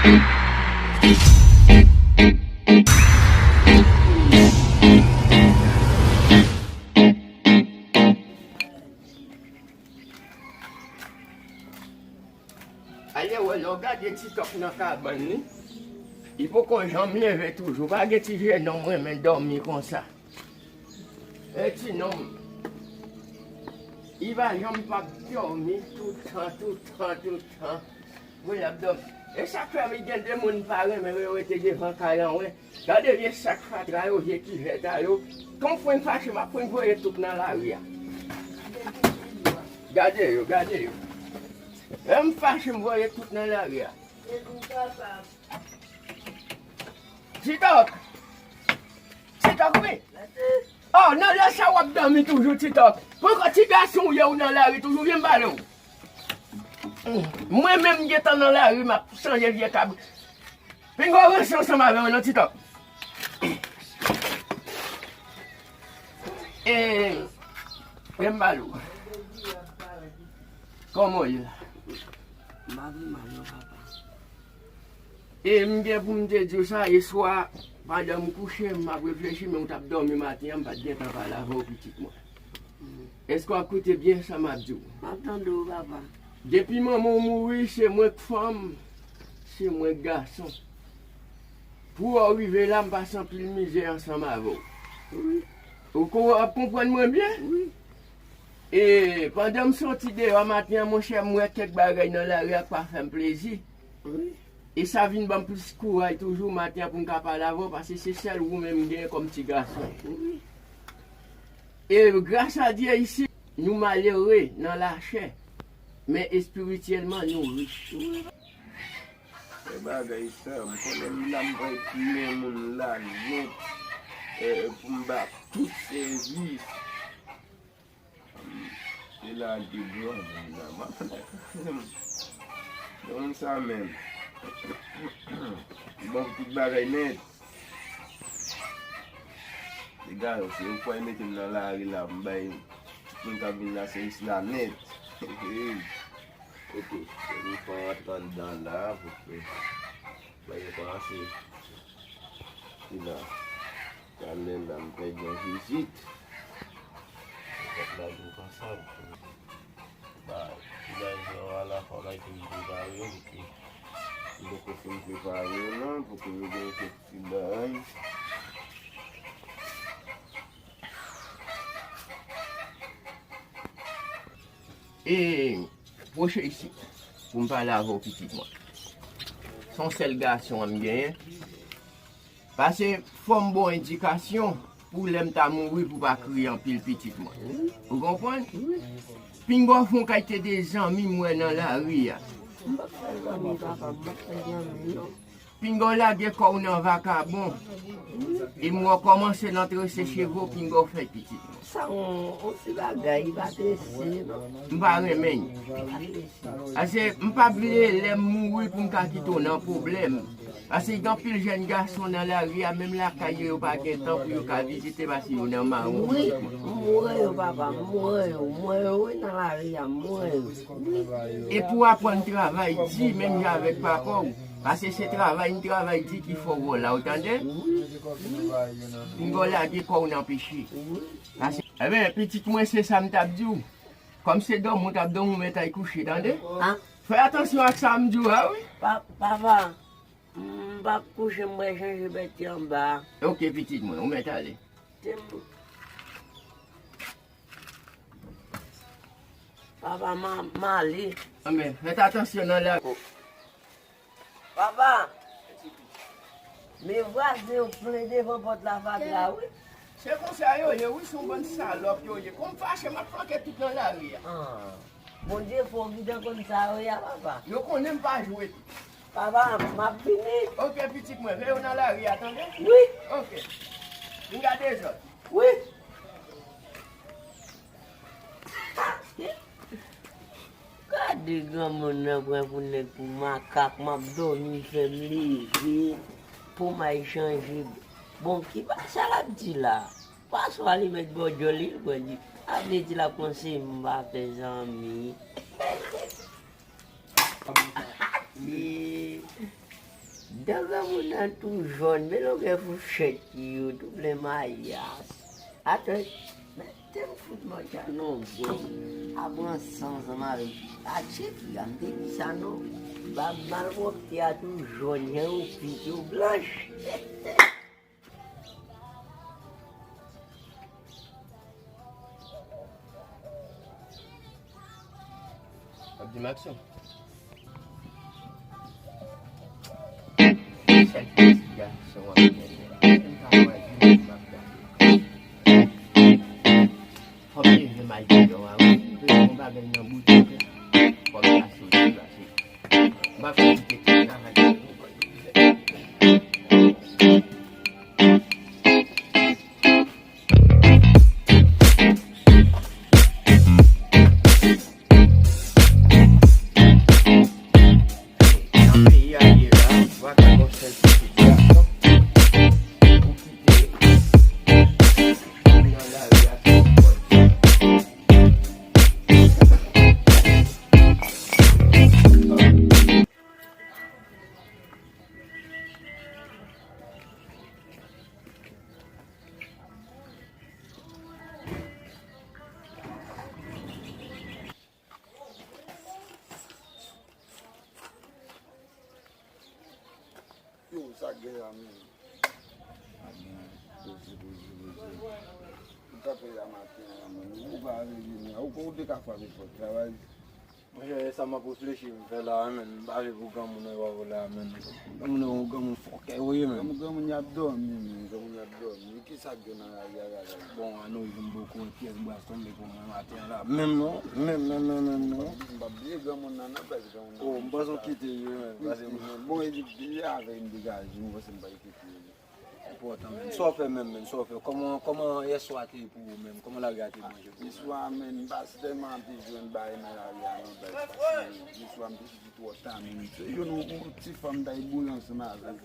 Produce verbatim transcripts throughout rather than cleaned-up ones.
Ale wè, lè w gade Ti Tòk nan kabann li, li poko janm leve toujou. Pa gen ti jenòm renmen dòmi konsa. E ti nonm, li pa janm p ap dòmi, tout tan, tout tan, tout tan. Bon, l ap dòmi. E sa k fè m gen de moun m pa renmen yo rete devan kay an, wè. Gade vye sak fatra yo, vye kivèt a yo. Kon fwen fache, m ap fwen voye tout nan lari a. Gade yo, gade yo. Lè m fache, m voye tout nan lari a. Ti Tòk! Ti Tòk, wi! Oh, nan lè sa w ap dòmi toujou, Ti Tòk? Poukò ti gason w ye, ou nan lari toujou? Vin m pale w. Mwen menm, m gentan nan lari, m ap chanje vye kabrit. Pinga w ranse ansanm avè mwen non, Ti Tòk. E, vin m pale w. Kòman w ye la? M pa pi mal non, papa. E m gen pou m te di w sa, yè swa, pandan m kouche, m ap reflechi, men w t ap dòmi maten an, m pa t gentan pale avè w, pitit mwen. Èske w ap koute byen sa m ap di w? M ap tande w, papa. Depi manman w mouri, se mwen k fanm, se mwen k gason. Pou w rive la, m pase anpil mizè ansanm avè w. Wi. Ou ko-, ap konprann mwen byen? Wi. E pandan m soti deyò maten an, monchè, m wè kèk bagay nan lari a k pa fè m plezi. Wi. E sa vin ban m plis kouray toujou maten an pou m ka pale avè w, paske se sèl ou menm m genyen kòm ti gason. Wi. E gras a Dye, isi, nou malere nan lachè, men espirityèlman, nou rich. Wi. E bagay sa, m konnen m la, m pral tounen moun la nèt, e, pou m ba tout sèvis. E la, de bwa moun la, m ap fè. Moun sa menm. Bon, tout bagay nèt. Piga yo, se yo k pral mete m nan lari la, m bay tout moun k ap vin la sèvis la nèt. Ok, se nou pran antre anndan la, pou ke bagay yo kòmanse. Ki la, talè la, m pral gen vizit. Mwen pral gen konsèy. Ba, ti bagay sa yo a la, fò bagay te prepare yo, pou ke m poko fin prepare yo non, pou ke yo gen kèk ti bagay. E pwoche isit pou m pale avè w, pitit mwen. Se yon sèl gason an m genyen. Pase fò m ba w endikasyon pou lè m ta mouri pou w pa kriye anpil, pitit mwen. Ou konprann? Pinga w fè yon kalite de zanmi m wè nan lari a. M p ap fè zanmi, papa, m p ap fè zanmi, non. Pinga w lage kò w nan vakabon. E m wè w kòmanse nan trese cheve w, pinga w fè pitit. Sa yon, yon ti bagay, li pa trese, non. M pa renmen l. Li pa trese. Paske m p ap vle lè m mouri pou m ka kite w nan pwoblèm. Paske gen anpil jèn gason nan lari a, menm lakay yo, yo pa gen tan pou yo ka vizite paske yo nan mawon. Wi, m wè yo, papa, m wè yo, m wè yo, wi, nan lari a, m wè yo. E pou w aprann travay di, menm jan avèk papa w, paske se travay, n travay di ki fè w la, ou tande? Pinga w lage kò w nan peche. Paske, ebyen, pitit mwen, se sa m t ap di w. Kòm se dòmi w t ap dòmi, ou mèt al kouche, tande? Fè atansyon ak sa m di w a, wi. Pa-, papa, m p ap kouche, m pral chanje bèt ki anba a. Ok, pitit mwen, ou mèt ale. Se m. Papa, m a-, m ale. Anben, fè atansyon nan la. Papa, men vwazen yo plen devan pòt la fatra, wi. Se konsa yo ye, wi, se yon bann salòp yo ye. Kon m fache, m ap flanke tout nan lari a. Ah. Bondye fè w gentan konn sa yo ye a, papa. Yo konnen m pa jwe. Papa, m ap vini. Ok, pitit mwen, veye w nan lari a, tande? Wi. Ok. Vin gade zòt. Wi. Gade granmoun nan pran pou nèg, pou makak, m ap dòmi, fè m leve, pou m al chanje. Bon, ki bagay sa l ap di la? Paswa li mèt bò djòl li, l pran di. Sa vle di l ap konseye m pa fè zanmi. Ye. Dan granmoun nan tou jòn, men longè fouchèt li yo, tou plen mayas. Atò, men te m fout manje a non bon. A pran san ansanm avèk a tchèk li a, m te di sa non. Ba malpwòpte a tou jòn, jan yo pit yo blanch. W ap di m aksyon. Sèl pitit gason w ap genyen la. M pa wè vin m ap gade. Fò m te vle m al deyò a wi. M bezwen yon bagay nan boutik. Fò m ta soti pase. M pa fè kite tout travay. Nan peyi a ye la, w pa ka gon sèl pitit gason pou kite nan lari a sou pòt. Yo, sa k gen la menm? Poze, poze, poze. Ou kanpe la maten an la menm. Ou pa rele mwen. Ou, ou te ka frape pòt la, vayi. Monchè, e sa m ap reflechi m fè la, menn. M pa vle pou granmoun nan wè w la, menn. Granmoun nan, yon granmoun fòkè, wi, menn. Granmoun, granmoun y ap dòmi, menn. Granmoun y ap dòmi. Kisa k gen nan lari a la, la? Bon, ann rive m poko wè pyès bras tonbe pou mwen maten an la. Menm non, menm, menm, menm, menm non. M p ap bliye granmoun nan, non, pèse granmoun nan. Oh, m panse w kite l, wi, menn. Pase m bon, e di, li avè m degaje, m panse m pa kite l. Enpòtan, menn. Sa w fè menm, menn? Sa w fè? Kòman, kòman yèswa te ye pou ou menm? Kòman lari a te manje pou ou menm? Yèswa, menn, m pa tèlman te jwenn bagay nan lari a, non, baz, paske yèswa, m te soti twò ta, menn. Se jwenn yon, yon ti fanm ta bouyi ansanm avè l.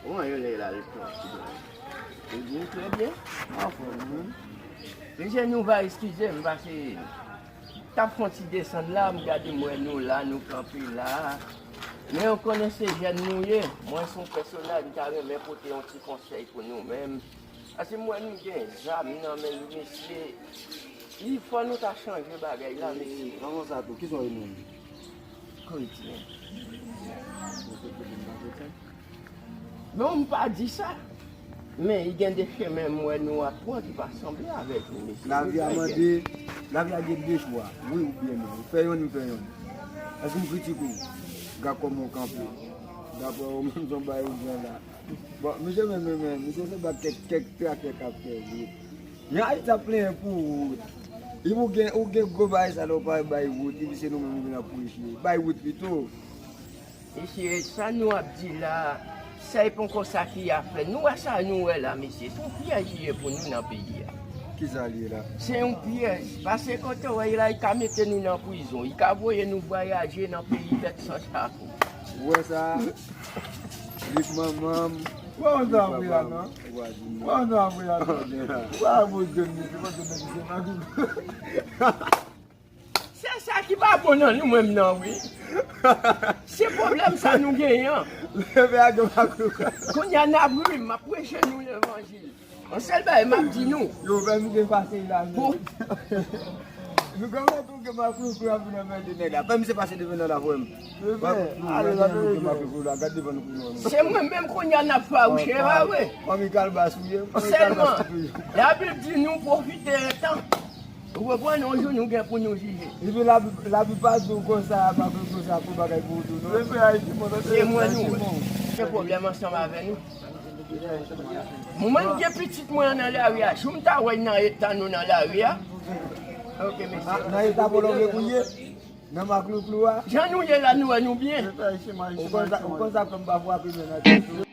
Kòman yo lè la, l pran ti bagay? Ou di m trè byen? Anfòm, wi. Mesye, nou va eskize m, paske m t ap fè yon ti desann la, m gade m wè nou la, nou kanpe la. Men ou konnen se jèn nou ye. Mwen se yon pèsonaj, m ta renmen pote yon ti konsèy pou nou menm. Paske m wè nou gen zam nan men nou, mesye. Li fò nou ta chanje bagay la, mesye. Kòman sa tou? Kisa w ye menm? Kretyen. Bon, se kretyen, pa kretyen. Non, m pa di sa. Men, gen de chemen m wè nou ap pran ki pa sanble avèk nou, mesye. Lavi a mande, lavi a gen de chwa. Wi oubyen non. Ou fè yonn, m fè yonn. Èske m kritike w? Gad kòman w kanpe. Daprè w menm, se yon bagay ou gen la. Bon, misye menm, menm, menm, misye se ba kèk, kèk trakè k ap fè wout. Men Ayiti ap plenyen pou wout. Epi ou gen, ou gen gwo bagay sa la, ou pa bay wout, epi se nou menm nou vin ap preche. Bay wout pito. Mesye, sa nou ap di la, sa e poko sa ki ap fèt. Nou wè sa nou wè la, mesye. Se yon pyèj li ye pou nou nan peyi a. Kisa li ye la? Se yon pyèj. Pase kote w wè l la, li ka mete nou nan prizon. Li ka voye nou vwayaje nan peyi bèt san chapo. Ou wè sa? Lit manman m. Ou pa konn sa apre a, non? Ou pa di non. Ou pa konn sa apre a, non? Ou pa konn jwenn misye, pa konn jwenn misye, pa konn. Se sa ki pa bon nan nou menm nan, wi. Se pwoblèm sa nou genyen an. Leve a gen maklouka. Kounye a n ap ri, m ap preche nou levanjil. Yon sèl bagay m ap di nou. Yo, fè misye pase la, men. Nou gen mèt ou gen maklouka pou nan men de nèg la. Fè misye pase devan nan la, frè m. Se mwen menm kounye a n ap fawouche, pa vre? Fanmi Kalbas ou ye? Sèlman, Labib di nou pwofite tan. Ou konprann? Yon jou nou gen pou nou jije. Epi laplipa di w konsa, pa konn konsa, pou bagay pou ou tou, non? Se mwen nou wè. Gen pwoblèm ansanm avè nou. Mwen, m gen pitit mwen an nan lari a. Jou m ta wè nan eta nou nan lari a. Ok, mesye. Nan eta pwolonge pou ye? Nan maklouklou a? Jan nou ye la, nou wè nou byen. Ou konn sa, ou konn sa fè m pa frape men nan tèt ou.